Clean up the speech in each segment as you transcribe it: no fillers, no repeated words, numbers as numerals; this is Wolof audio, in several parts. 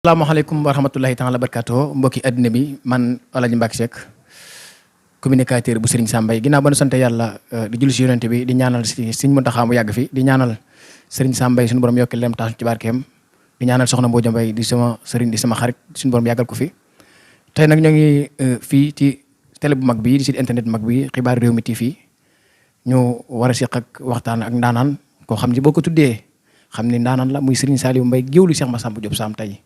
Assalamualaikum warahmatullahi taala wabarakatuh mbokki àddina bi man Alaaji Mbacke Seck communicateur bu Serigne Sam Mbaye ginnaaw ba nu sant yàlla di julli si yonente bi di ñaanal Serigne Mountakha mu yàgg fi di ñaanal Serigne Sam Mbaye suñu borom yokk lem tax ci barkeem di ñaanal soxna Mbodja Mbaye di sama Serigne di sama xarit suñu borom yàggal ko fi tey nag ñoo ngi fii ci télé bu mag bi di site internet bu mag bi xibaar réew mi TV ñu war a seq ak waxtaan ak ndaanaan koo xam ni boo ko tuddee xam ni ndaanaan la muy Serigne Saliou Mbaye géwlu Cheikh Massamba Diop Sam tey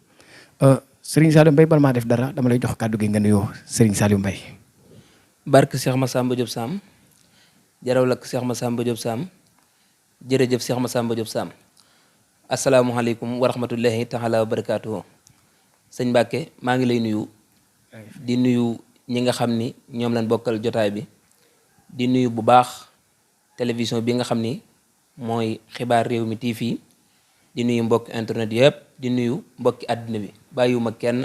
Serigne Saliou Mbaye bal maa def dara dama lay jox kàddu gi nga nuyoo Serigne Saliou Mbaye. barke Cheikh Massamba Diop Sam jaraw lak Cheikh Massamba Diop Sam jërëjëf Cheikh Massamba Diop Sam asalaamualeykum wa rahmatullahi taala wa barakaatuhu sëñ Mbacke maa ngi lay nuyu di nuyu ñi nga xam ni ñoom lañ bokkal jotaay bi di nuyu bu baax télévision bi nga xam ni mooy xibaar réew mi TV di nuyu mbokki internet yëpp di nuyu mbokki àddina bi bàyyiwuma kenn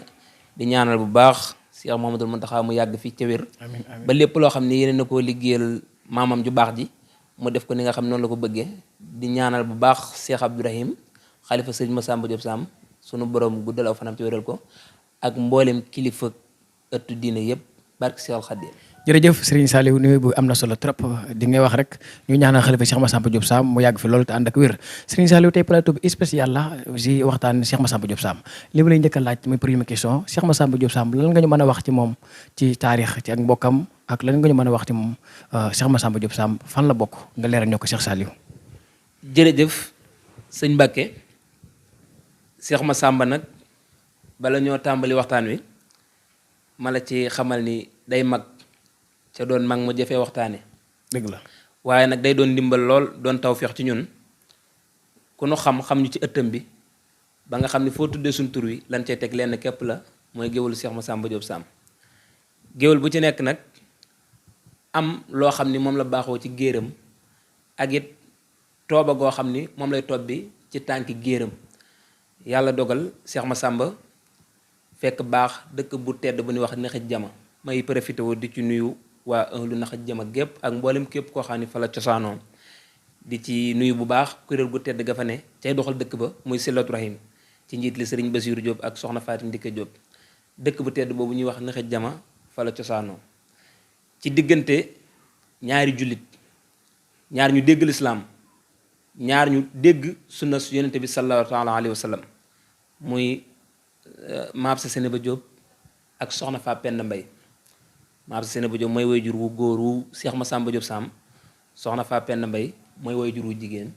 di ñaanal bu baax Cheikh Mouhamadoul Mountakha mu yàgg fi ca wér ba lépp loo xam ni yéene na koo liggéeyal maamam ju baax ji mu def ko ni nga xam noonu la ko bëggee di ñaanal bu baax Cheikh Abdourahim xalifa sëriñ Massamba Diop Sam sunu borom guddal aw fanam ci wéral ko ak mboolem kilifa ëttu diine yëpp barke Cheikh Khadim. jërëjëf Serigne Saliou nuyu bu am na solo trop di ngay wax rek ñu ñaanal xalifa Cheikh Massamba Diop Sam mu yàgg fi loolu te ànd ak wér Serigne Saliou tey plateau bi spécial la si waxtaan Cheikh Massamba Diop Sam li ma lay njëkk a laaj muy première question Cheikh Massamba Diop Sam lan nga ñu mën a wax ci moom ci taarix ci ak mbokkam ak lan nga ñu mën a wax ci moom Cheikh Massamba Diop Sam fan la bokk nga leeral ñoo ko Cheikh Saliou. jërëjëf sëñ Mbacke Cheikh Massamba nag bala ñoo tàmbali waxtaan wi ma la ci xamal ni day mag ca doon mag mu jafee waxtaane dëgg la waaye nag day doon ndimbal lool doon tawfeex ci ñun ku nu xam ñu ci ëttam bi ba nga xam ni foo tuddee suñ tur wi lan cay teg lenn képp la mooy géwélu Cheikh Massamba Diop Sam géwél bu ci nekk nag am loo xam ni moom la baaxoo ci géeram ak it tooba goo xam ni moom lay tob bi ci tànki géeram yàlla dogal Cheikh Massamba fekk baax dëkk bu tedd bu ñuy wax Naxij Jama may profité wu di ci nuyu waa ahlu Naxij Jama gépp ak mboolem képp koo xam ni fa la cosaanoo di ci nuyu bu baax kuréel gu tedd ga fa ne cay doxal dëkk ba muy Silatu Rahim ci njiit li Serigne Bassirou Diop ak soxna Fatim Ndike Diop dëkk bu tedd boobu ñuy wax Naxij Jama fa la cosaanoo ci diggante ñaari jullit ñaar ñu dégg lislaam ñaar ñu dégg sunna su yonente bi sallallahu taala alayhi wa sallam muy maam sa Sénéba Diop ak soxna Fa Penda Mbay maam sa Sénéba Diop mooy wayjur wu góor wu Cheikh Massamba Diop Sam soxna Fa Penda Mbay mooy wayjur wu jigéen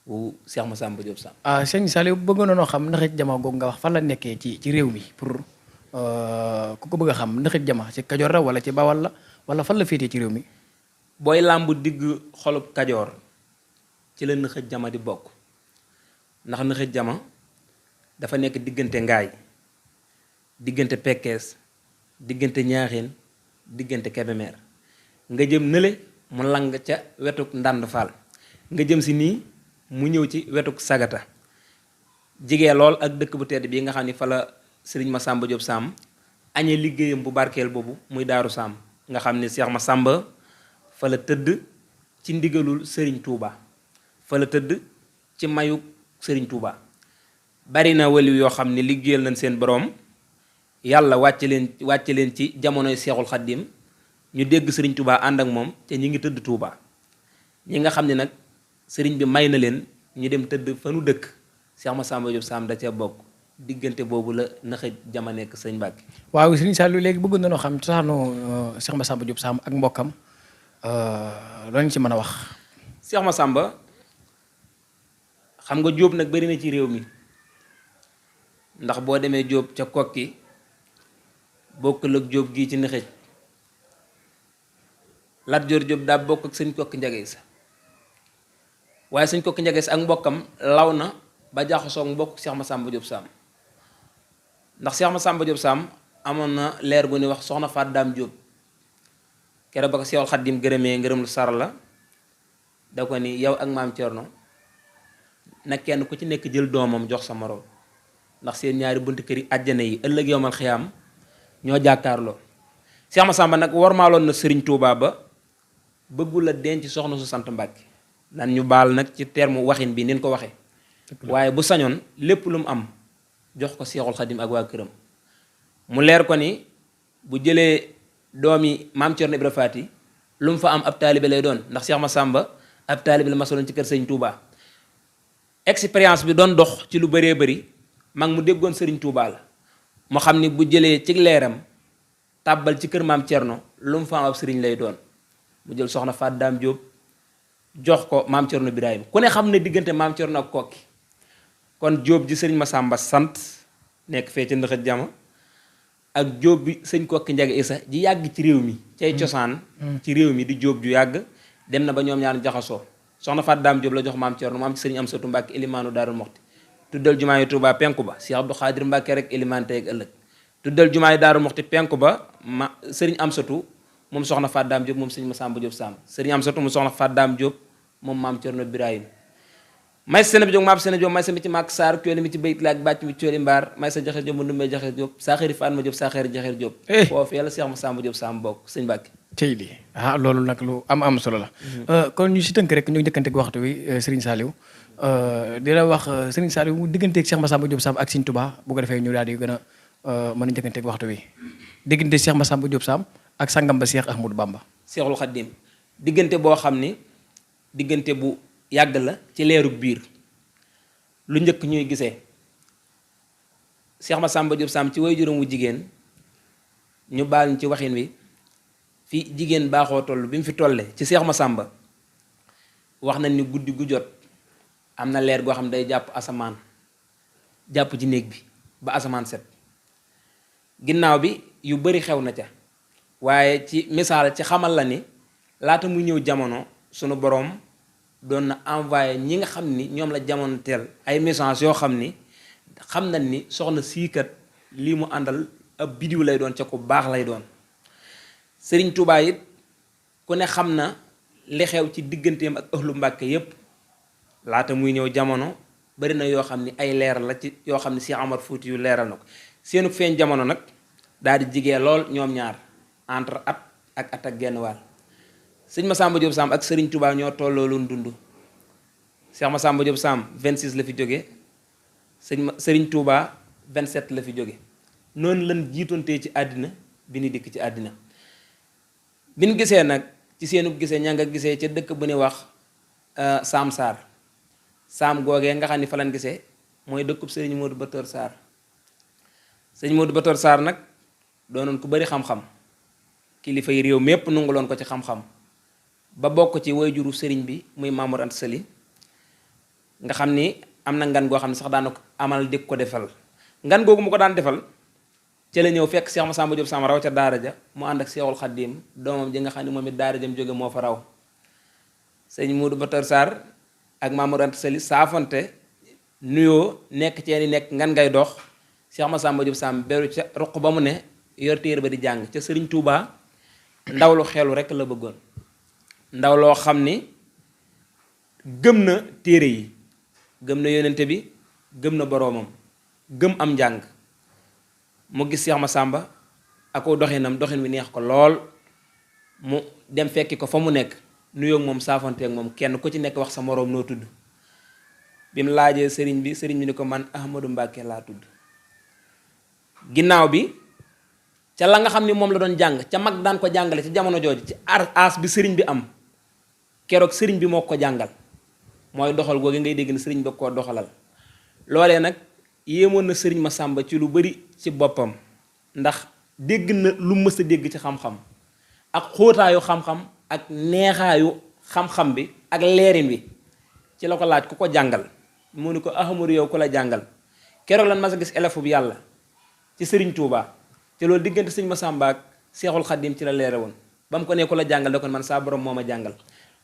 wu Cheikh Massamba Diop Sam. sëñ Saliou bëggoon noo xam Naxij Jama googu nga wax fan la nekkee ci réew mi pour ku ko bëgg a xam Naxij Jama ci Kajoor la wala ci Bawal la wala fan la féetee ci réew mi. booy làmb digg xolub Kajoor ci la Naxij Jama di bokk ndax Naxij Jama dafa nekk diggante Ngaay diggante Pekkees diggante Ñaaxeen diggante Kébémer nga jëm nële mu lang ca wetuk Ndànd Fall nga jëm si nii mu ñëw ci wetuk Sagata jigee lool ak dëkk bu tedd bii nga xam ni fa la Serigne Massamba Diop Sam añee liggéeyam bu barkeel boobu muy Daaru Sam nga xam ni Cheikh Massamba fa la tëdd ci ndigalul Serigne Touba fa la tëdd ci mayu Serigne Touba bari na waliw yoo xam ne liggéeyal nañ seen boroom yàlla wàcce leen ci jamonoy Seexul Xaddim ñu dégg Serigne Touba ànd ak moom te ñi ngi tëdd Touba ñi nga xam ne nag Serigne bi may na leen ñu dem tëdd fa nu dëkk Cheikh Massamba Diop Sam da ca bokk diggante boobu la Naxij Jama nekk sëñ Mbàkke. waaw Serigne Saliou léegi bëgg na noo xam cosaanu Cheikh Massamba Diop Sam ak mbokkam loolu ci mën a wax. Cheikh Massamba xam nga Jóob nag bari na ci réew mi ndax boo demee Jóob ca Kokki bokkul ak Jóob gii ci Naxij Lat Joor Jóob daa bokk ak sëñ Kokki Njagees waaye sëñ Kokki Njagees ak mbokkam law na ba jaxasoo mbokk Cheikh Massamba Diop Sam ndax Cheikh Massamba Diop Sam amoon na leer gu ni wax soxna Faat Daam Jóob keroog ba ko Seexul Xaddim gërëmee ngërëm lu sar la da ko ni yow ak maam Cerno nag kenn ku ci nekk jël doomam jox sa moroom ndax seen ñaari buntu kër yi àjjana yi ëllëg yowmal xiyaam ñoo jàkkaarloo Cheikh Massamba nag warmaaloon na Serigne Touba ba bëggul a denc soxna su sant Mbàkke nan ñu baal nag ci terme waxin bi nin ko waxee waaye bu sañoon lépp lu mu am jox ko Seexul Xadim ak waa këram mu leer ko ni bu jëlee doomi maam Cerno Ibra Faati lu mu fa am ab taalibe lay doon ndax Cheikh Massamba ab taalibe la masaloon ci kër sëñ Touba. expérience bi doon dox ci lu bëree bëri mag mu déggoon sëriñ Touba la mu xam ni bu jëlee ci leeram tàbbal ci kër maam Cerno lu mu fa am ab sëriñ lay doon mu jël soxna Faat Daam Jóob jox ko maam Cerno Birahim ku ne xam ne diggante maam Cerno ak kokki kon Jóob ji sëriñ Massamba sant nekk fee ci ndëxët jama ak Jóob bi sëñ kokki Njaga Isa ji yàgg ci réew mi cay cosaan ci réew mi di Jóob ju yàgg dem na ba ñoom ñaar jaxasoo soxna Faat Daam Jóob la jox maam Cerno mu am ci sëriñ Amsatu Mbàkke Elimaanu Daaru Moxti tuddal jumaa yi Tuubaa penku ba Cheikh Abdou Khadir Mbàkke rek Elimaan tey ak ëllëg tuddal jumaa yi Daaru Moxti penku ba sëriñ Amsatu moom soxna Faat Daam Jóob moom sëriñ Massamba Jóob Samb sëriñ Amsatu mu soxna Faat Daam Jóob moom maam Cerno Birahim may sa sene bi jóg maam sene jóg may sa mi ci màkk saar cooli mi ci bayit laak bàcc mi cooli mbaar may sa jaxeer jóob mu nummee jaxeer jóob saaxeeri Faat ma jóob saaxeeri jaxeer jóob foofu yàlla Cheikh Massamba Jóob Samb bokk sëñ Mbàkke tey lii loolu nag lu am solo la kon ñu si tënk rek ñu njëkkanteeg waxtu wi Serigne Saliou di la wax Serigne Saliou mu digganteeg Cheikh Massamba Jóob Samb ak Serigne Touba bu ko defee ñu daal di gën a mën a njëkkanteeg waxtu wi diggante Cheikh Massamba Jóob Samb ak sangam ba Cheikh Ahmadou Bamba Seexul Xaddim diggante boo xam ni diggante bu yàgg la ci leerug biir lu njëkk ñuy gisee Cheikh Massamba Jóob Samb ci waajuram wu jigéen ñu baal ñu ci waxin wi fi jigéen baaxoo toll bi mu fi tolle ci Cheikh Massamba wax nañ ni guddi gu jot am na leer goo xam ne day jàpp asamaan jàpp ci néeg bi ba asamaan set ginnaaw bi yu bari xew na ca waaye ci misaal ci xamal la ni laata muy ñëw jamono sunu boroom doon na envoyé ñi nga xam ni ñoom la jamono teel ay message yoo xam ni xam nañ ni soxna siikat lii mu àndal ab bidiw lay doon ca ku baax lay doon Sëriñ Tuubaa it ku ne xam na li xew ci digganteem ak ëhlu Mbàkke yépp laata muy ñëw jamono bari na yoo xam ni ay leeral la ci yoo xam ni Cheikh Amar Fuuti yu leeral na ko seenu feeñ jamono nag daal di jigee lool ñoom ñaar entre at ak genn wàll sëñ Massamba Jóob Samb ak Sëriñ Tuubaa ñoo tolloo loon dund Cheikh Massamba Jóob Samb 26 la fi jóge Sëriñ Tuubaa 27 la fi jóge noonu lan jiitoontee ci àddina bi ni dikk ci àddina bi ñu gisee nag ci seenu gisee ña nga gisee ca dëkk bu ni wax Saam Saar Saam googee nga xam ni fa lan gisee mooy dëkkub sëriñ Modou Batoor Sarr sëriñ Modou Batoor Sarr nag doonoon ku bari xam-xam kilifa yi réew mépp nunguloon ko ci xam-xam ba bokk ci wayjuru sëriñ bi muy Mamour Anta Sali nga xam ni am na ngan goo xam ne sax daana ko amal di ko defal ngan googu mu ko daan defal ca la ñëw fekk Cheikh Massamba Jóob Samb raw ca daara ja mu ànd ak Seexul Xaddim doomam ji nga xam ne moom it daara jam jóge moo fa raw sëñ Modou Batoor Sarr ak Mamour Anta Sali saafonte nuyoo nekk ceeni nekk ngan ngay dox Cheikh Massamba Jóob Samb beru ca ruq ba mu ne yor téere ba di jàng ca Sëriñ Tuubaa ndaw lu xelu rekk la bëggoon ndaw loo xam ni gëm na téere yi gëm na yonente bi gëm na boroomam gëm am njàng mu gis Cheikh Massamba ako doxinam doxin wi neex ko lool mu dem fekki ko fa mu nekk nuyoo moom saafonteeg moom kenn ku ci nekk wax sa moroom noo tudd bi mu laajee sëriñ bi ni ko man Ahmadou Mbàkke laa tudd ginnaaw bi ca la nga xam ni moom la doon jàng ca mag daan ko jàngale ci jamono jooju ci aas bi sëriñ bi am keroog sëriñ bi moo ko jàngal mooy doxal googu ngay dégg ne sëriñ ba koo doxalal loolee nag yéemoon na sëriñ Massamba ci lu bari ci boppam ndax dégg na lu mës a dégg ci xam-xam ak xóotaayu xam-xam ak neexaayu xam-xam bi ak leerin wi ci la ko laaj ku ko jàngal mu ni ko Ahmadu yow ku la jàngal keroog lan mas a gis élève bu yàlla ci sëriñ Touba te loolu diggante sëriñ Massamba ak Seexul Xaddim ci la leere woon ba mu ko ne ku la jàngal da ko man saa borom moo ma jàngal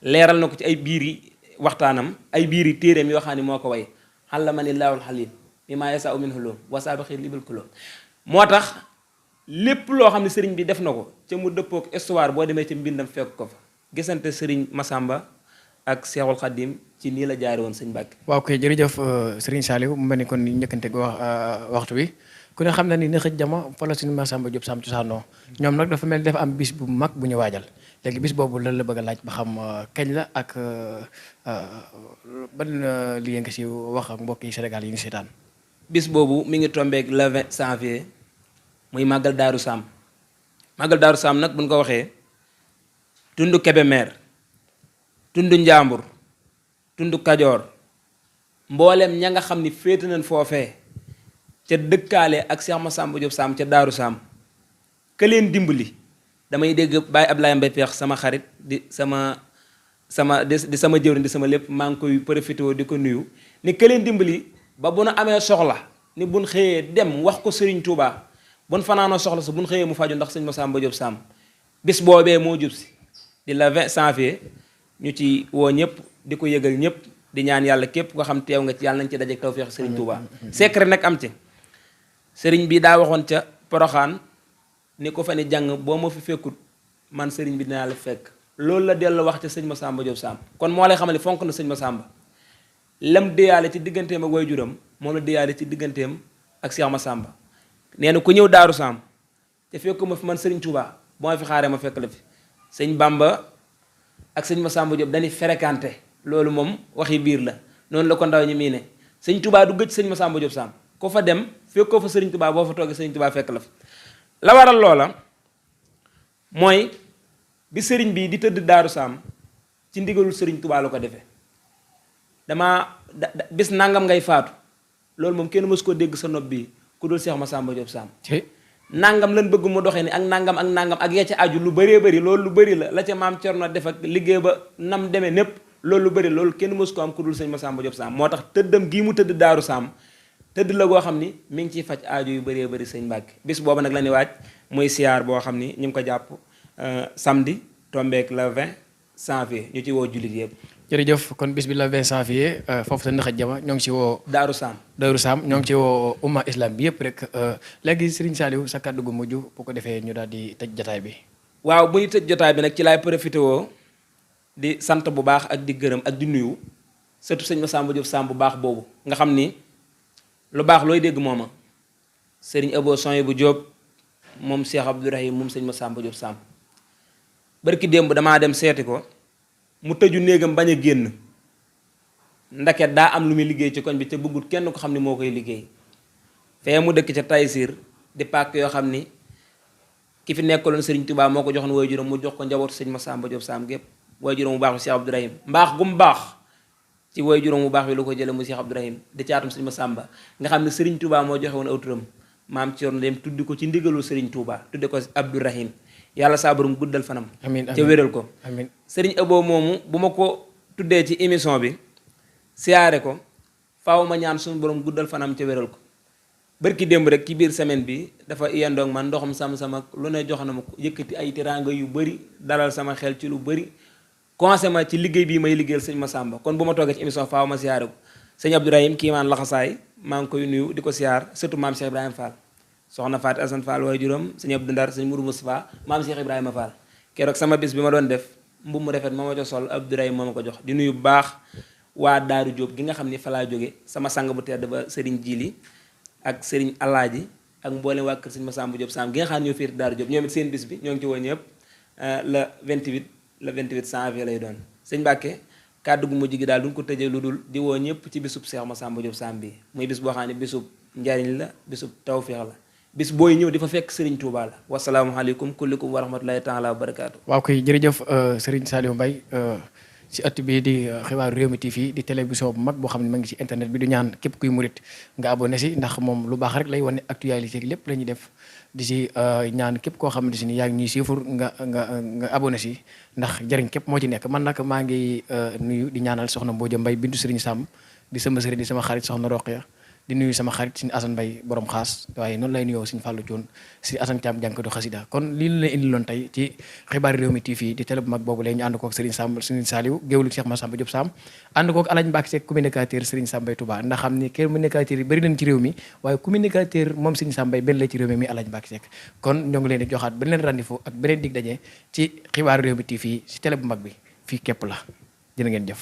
leeral na ko ci ay biiri waxtaanam ay biiri téeréem yoo xam ne moo ko way allamani laahul xalim mimmaa yasaa'u min hulum wa saabiqi libil kulum moo tax lépp loo xam ne sëriñ bi def na ko ca mu dëppook histoire boo demee ci mbindam fekk ko fa gisante sëriñ Massamba ak Seexul Xaddim ci nii la jaare woon sëñ Mbàkke. waaw kay jërëjëf Serigne Saliou mu mel ni kon ni njëkkante gu waxtu bi ku ne xam na ni nëxëj jama fa la Serigne Massamba Jóob Samb cosaanoo ñoom nag dafa mel ni dafa am bis bu mag bu ñu waajal léegi bis boobu lan la bëgg a laaj ba xam kañ la ak ban liggéey nga si wax ak mbokk yi Sénégal yi ngi seetaan. bis boobu mi ngi tombeek le 20 janvier muy màggal Daaru Saam. màggal Daaru Saam nag buñ ko waxee tund Kébémer, tund Njàmbur, tund Kajoor, mboolem ña nga xam ni féete nañ foofee ca dëkkaale ak Cheikh Massamba Diop Sam ca Daaru Saam ka leen dimbali. damay dégg Baye Ablaye Mbaye Peex sama xarit di sama jëwriñ di sama lépp, maa ngi koy profité di ko nuyu ni ka leen dimbali ba bu nu amee soxla ni buñ xëyee dem wax ko Serigne Touba buñ fanaanoo soxla sa buñ xëyee mu faju ndax sëñ Massamba Diop Sam. bis boobee moo jub si di la 20 janvier ñu ci woo ñëpp di ko yëgal ñëpp di ñaan yàlla képp ko xam teew nga ci yàlla nañ ci dajeek tawfeex Serigne Touba. secret nag am ci Serigne bi daa waxoon ca Poroxaan ni ko fa ni jàng boo ma fi fekkut man Serigne bi dinaa la fekk. loolu la dellu wax ca sëñ Massamba Diop Sam kon moo lay xamal ni fonk na sëñ Massamba lam déyaale ci digganteem ak waajuram moom la déyaale ci digganteem ak Cheikh Massamba. nee na ku ñëw Daaru Saam te fekkuma fi man Serigne Touba boo ma fi xaaree ma fekk la fi. sëñ Bamba ak sëñ Massamba Diop dañuy fréquenté loolu moom waxi biir la noonu la ko ndaw ñi mii ne sëñ Touba du gëj sëñ Massamba Diop Sam ko fa dem fekkoo fa Serigne Touba boo fa toogee Serigne Touba fekk la fi. la waral loola mooy bi sëriñ bi di tëdd Daaru Saam ci ndigalul Serigne Touba la ko defee bis nangam ngay faatu loolu moom kenn mësu ko dégg sa nopp bi ku dul Cheikh Massamba Diop Sam. nangam lan bëgg mu doxee ni ak nangam ak ya ca aju lu bëree bëri loolu lu bëri la ca maam Cerno def ak liggéey ba nam demee népp loolu lu bëri loolu kenn mësu ko am ku dul sëñ Massamba Diop Sam. moo tax tëddam gii mu tëdd Daaru Saam tëdd la goo xam ni mi ngi ciy faj aajo yu bëree bëri sëñ Mbàkke. bis boobu nag la ñuy waaj muy siyaar boo xam ni ñu ngi ko jàpp samedi tombeek le 20 janvier ñu ci woo jullit yëpp. jërëjëf kon bis bi la 20 janvier foofu sa ndax jama ñoo ngi ci woo Daaru Saam ñoo ngi ci woo umma islam bi yëpp rek. léegi Serigne Saliou sa kàddu gu mujj bu ko defee ñu daal di tëj jotaay bi. waaw bu ñu tëj jotaay bi nag ci laay profité woo di sant bu baax ak di gërëm ak di nuyu surtout sëñ Massamba Diop Sam bu baax boobu nga xam ni lu baax looy dégg mooma Serigne Abo Soye bu Diop moom Cheikh Abdourahim moom sëñ Massamba Diop Sam. barki démb damaa dem seeti ko mu tëju néegam bañ a génn ndaket daa am lu muy liggéey ci koñ bi te bëggut kenn ko xam ni moo koy liggéey fee mu dëkk ca Taysir di pàkk yoo xam ni ki fi nekkaloon Serigne Touba moo ko joxoon waajuram mu jox ko njabootu sëñ Massamba Diop Sam gépp waajuram mu baax bi Cheikh Abdourahim mbaax gu mu baax ci waajuram mu baax bi lu ko jële mu Cheikh Abdourahim di caatum sëñ Massamba nga xam ne Serigne Touba moo joxe woon aw turam maam Cerno dem tuddi ko ci ndigalul Serigne Touba tudde ko Abdourahim yàlla saa borom guddal fanam. amiin ca wéral ko. amiin Serigne Abo moomu bu ma ko tuddee ci émission bi siyaare ko faaw ma ñaan suñu borom guddal fanam ca wéral ko. barki démb rek ci biir semaine bi dafa yendoog man ndoxam sama lu ne jox na ma ko yëkkati ay teraanga yu bëri dalal sama xel ci lu bëri conseil ma ci liggéey bii may liggéeyal sëñ Massamba kon bu ma toogee ci émission faaw ma siyaare ko. sëñ Abdourahim kii maan laxasaay maa ngi koy nuyu di ko siyaar surtout maam Cheikh Ibrahima Fall. soxna Faati Asan Fall waaye juróom sëñ Abdou Ndar sëñ Mourou Moustapha maam Cheikh Ibrahima Fall keroog sama bis bi ma doon def mbubb mu rafet ma ma jox sol Abdourahim moo ma ko jox di nuyu bu baax waa Daaru Jóob gi nga xam ni fa laa jóge sama sang bu tedd ba Serigne Jili ak Serigne Alaaji ak mboolem waa kër sëñ Massamba Diop Sam gi nga xam ne ñoo féete Daaru Jóob ñoom it seen bis bi ñoo ngi ci woo ñëpp le 28 janvier lay doon. sëñ Mbàkke kàddu gu mujj gi daal duñ ko tëjee lu dul di woo ñëpp ci bisub Cheikh Massamba Diop Sam bi muy bis boo xam ne bisub njariñ la bisub tawféex la bis booy ñëw di fa fekk Serigne Touba la wasalaamualeykum kullikum wa rahmatulahi taala wa barakaatu. waaw koy jërëjëf Serigne Saliou Mbaye ci ëtt bi di xibaaru Rewmi TV di télévision bu mag boo xam ne ma ngi ci internet bi du ñaan képp kuy murit nga abonné si ndax moom lu baax rek lay wane actualité lépp la ñuy def di si ñaan képp koo xamante si ni yaa ngi ñuy siifur nga abonné si ndax jëriñ képp moo ci nekk man nag maa ngi nuyu di ñaanal soxna Mbodja Mbaye bintu Serigne Sam di sama sëriñ di sama xarit soxna Roqya di nuyu sama xarit Serigne Assane Mbaye borom xaas waaye noonu lay nuyoo Serigne Fallou Thioune Serigne Assane Thiam jànkatu xasida kon lii la indi loon tey ci xibaar Rewmi TV di télé bu mag boobu lay ñu ànd kook Serigne Saliou géewlu Cheikh Massamba Diop Sam ànd kook Alaaji Mbacke Seck communicateur Serigne Sam Mbaye Touba ndax xam ni communicateur yi bëri nañ ci réew mi waaye communicateur moom Serigne Sam Mbaye benn la ci réew mi mi Alaaji Mbacke Seck kon ñoo ngi leen di joxaat beneen rendez-vous ak beneen dig daje ci xibaar Rewmi TV ci télé bu mag bi fii képp la jërë ngeen jëf